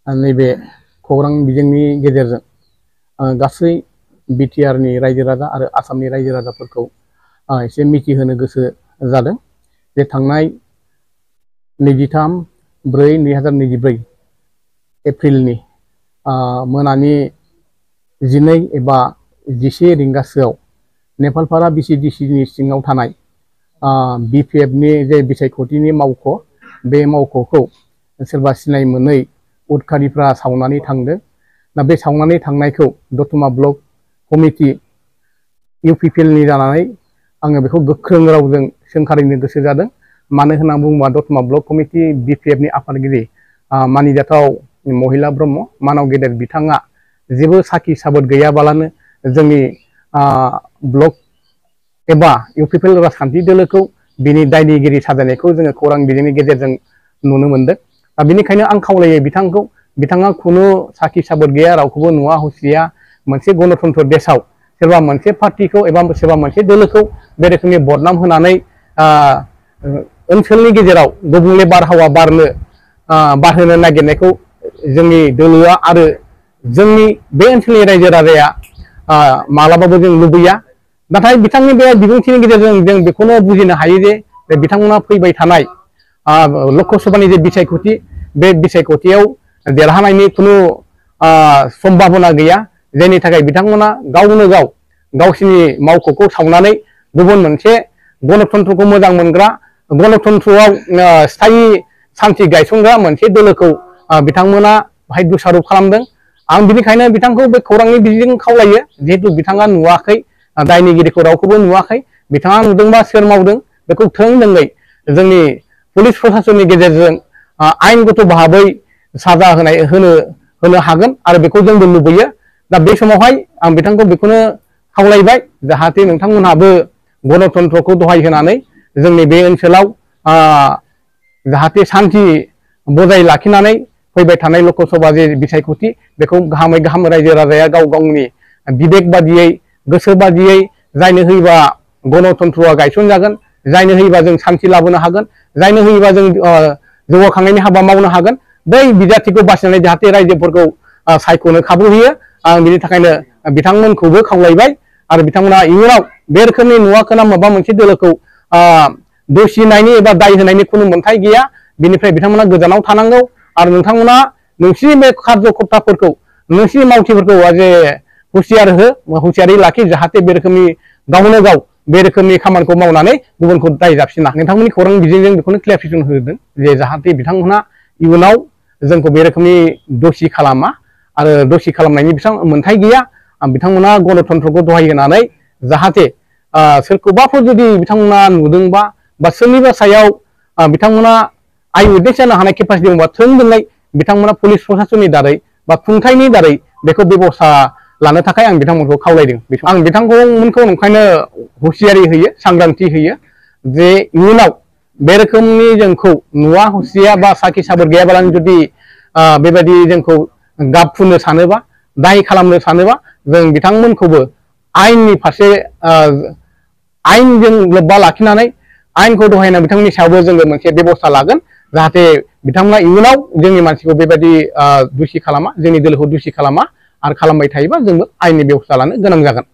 नैबे खौरां बिजोंनि गेजेरजों गासै बिटिआरनि रायजो राजा आरो आसामनि रायजो राजाफोरखौ एसे मिथिहोनो गोसो जादों जे थांनाय 23/4/2024 एप्रिलनि मोनानि 12 एबा 11 रिंगासोआव नेपालपारा बिसिडिसिनि सिङाव थानाय बिपिएफनि जे बिसायख'थिनि मावख' बे मावख'खौ सोरबा सिनाय मोनै उदखारिफ्रा सावनानै थांदों। दा बे सावनानै थांनायखौ दतमा ब्लक कमिटि इउपिपिएलनि जानानै आङो बेखौ गोख्रों रावजों सोंखारिनो गोसो जादों। मानो होनना बुङोबा दतमा ब्लक कमिटि बिपिएफनि आफादगिरि मानिजाथाव महिला ब्रह्म मानाव गेदेर बिथाङा जेबो साखि साबोद गैयाबालानो जोंनि ब्लक एबा इउपिपिएल राजखान्थि दोलोखौ बिनि दायनिगिरि साजायनायखौ जोङो खौरां बिजोंनि गेजेरजों नुनो मोनदों। बेनिखायनो आं खावलायो बिथांखौ, बिथाङा खुनु साखि साबोद गैया, रावखौबो नुवा हसिया मोनसे गणतन्त्र देशआव सोरबा मोनसे पार्टिखौ एबा सोरबा मोनसे दोलोखौ बे रोखोमनि बदनाम होनानै ओनसोलनि गेजेराव गुबुंले बारहावा बारहोनो नागिरनायखौ जोंनि दोलोआ आरो जोंनि बे ओनसोलनि रायजो राजाया मालाबाबो जों लुबैया। नाथाय बिथांनि बे बिबुंथिनि गेजेरजों जों बेखौनो बुजिनो हायो जे बिथांमोना फैबाय थानाय लकसभानि जे बिसायख'थि बे बिसायख'थियाव देरहानायनि खुनु सम्भाबना गैया, जायनि थाखाय बिथांमोना गावनो गाव गावसिनि मावख'खौ सावनानै गुबुन मोनसे गणतन्त्रखौ मोजां मोनग्रा, गणतन्त्रआव स्थायि सान्थि गायसनग्रा मोनसे दोलोखौ बिथांमोना बाहाय दोषारोप खालामदों। आं बिनिखायनो बिथांखौ बे खौरांनि बिजों खावलायो, जिहेतु बिथाङा नुवाखै, दायनिगिरिखौ रावखौबो नुवाखै, बिथाङा नुदोंबा सोर मावदों बेखौ थोंजोङै जोंनि पुलिस प्रशासननि गेजेरजों आयेनगत भाबै साजा होनो हागोन आरो बेखौ जोंबो लुबैयो। दा बे समावहाय आं बिथांखौ बेखौनो खावलायबाय, जाहाथे नोंथांमोनहाबो गणतन्त्रखौ दहाय होनानै जोंनि बे ओनसोलाव जाहाथे सान्थि बजाय लाखिनानै फैबाय थानाय लकसभा जे बिसायख'थि बेखौ गाहामै गाहाम रायजो राजाया गाव गावनि बिबेक बादियै, गोसो बादियै जायनो होयोबा गणतन्त्रआ गायसनजागोन, जायनो होयोबा जों सान्थि लाबोनो हागोन, जायनो होयोबा जों जौगाखांनायनि हाबा मावनो हागोन, बै बिजाथिखौ बासिनानै जाहाथे रायजोफोरखौ सायख'नो खाबु होयो। आं बिनि थाखायनो बिथांमोनखौबो खावलायबाय आरो बिथांमोना इयुनाव बे रोखोमनि नुवाखैना माबा मोनसे दोलोखौ दुसिनायनि एबा दाय होनायनि खुनु मोन्थाय गैया, बिनिफ्राय बिथांमोना गोजानाव थानांगौ। आरो नोंथांमोना नोंसिनि बे कार्यकर्ताफोरखौ, नोंसिनि मावथिफोरखौ जे हुसियारै लाखि, जाहाथे बे रोखोमनि गावनो गाव बे रोखोमनि खामानिखौ मावनानै गुबुनखौ दाय जाबसिना। नोंथांमोननि खौरां बिजोंजों बेखौनो क्लियारिफिकेसन होदों जे जाहाथे बिथांमोना इयुनाव जोंखौ बे रोखोमनि दोषि खालामा आरो दोषि खालामनायनि मोन्थाय गैया। बिथांमोना गणतन्त्रखौ दहाय होनानै जाहाथे सोरखौबाफोर जुदि बिथांमोना नुदोंबा बा सोरनिबा सायाव बिथांमोना आइ उइटनेस जानो हानाय केपासिटि दंबा थोंजोङै बिथांमोना पुलिस प्रशासननि दारै बा खुंथायनि दारै बेखौ बेबस्था लानो थाखाय आं बिथांमोनखौ खावलायदों। आं बिथांमोनखौ ओंखायनो हुसियारि होयो, सांग्रांथि होयो जे इयुनाव बे रोखोमनि जोंखौ नुवा हसिया बा साखि साबोद गैयाबालानो जुदि बेबायदि जोंखौ गाब फुननो सानोबा, दाय खालामनो सानोबा, जों बिथांमोनखौबो आयेननि फारसे आयेनजों लोब्बा लाखिनानै आयेनखौ दहायना बिथांमोननि सायावबो जोङो मोनसे बेबस्था लागोन, जाहाथे बिथांमोना इयुनाव जोंनि मानसिखौ बेबायदि दुसि खालामा, जोंनि दोलोखौ दुसि खालामा आरो खालामबाय थायोबा जोंबो आयेननि बेबस्था लानो गोनां जागोन।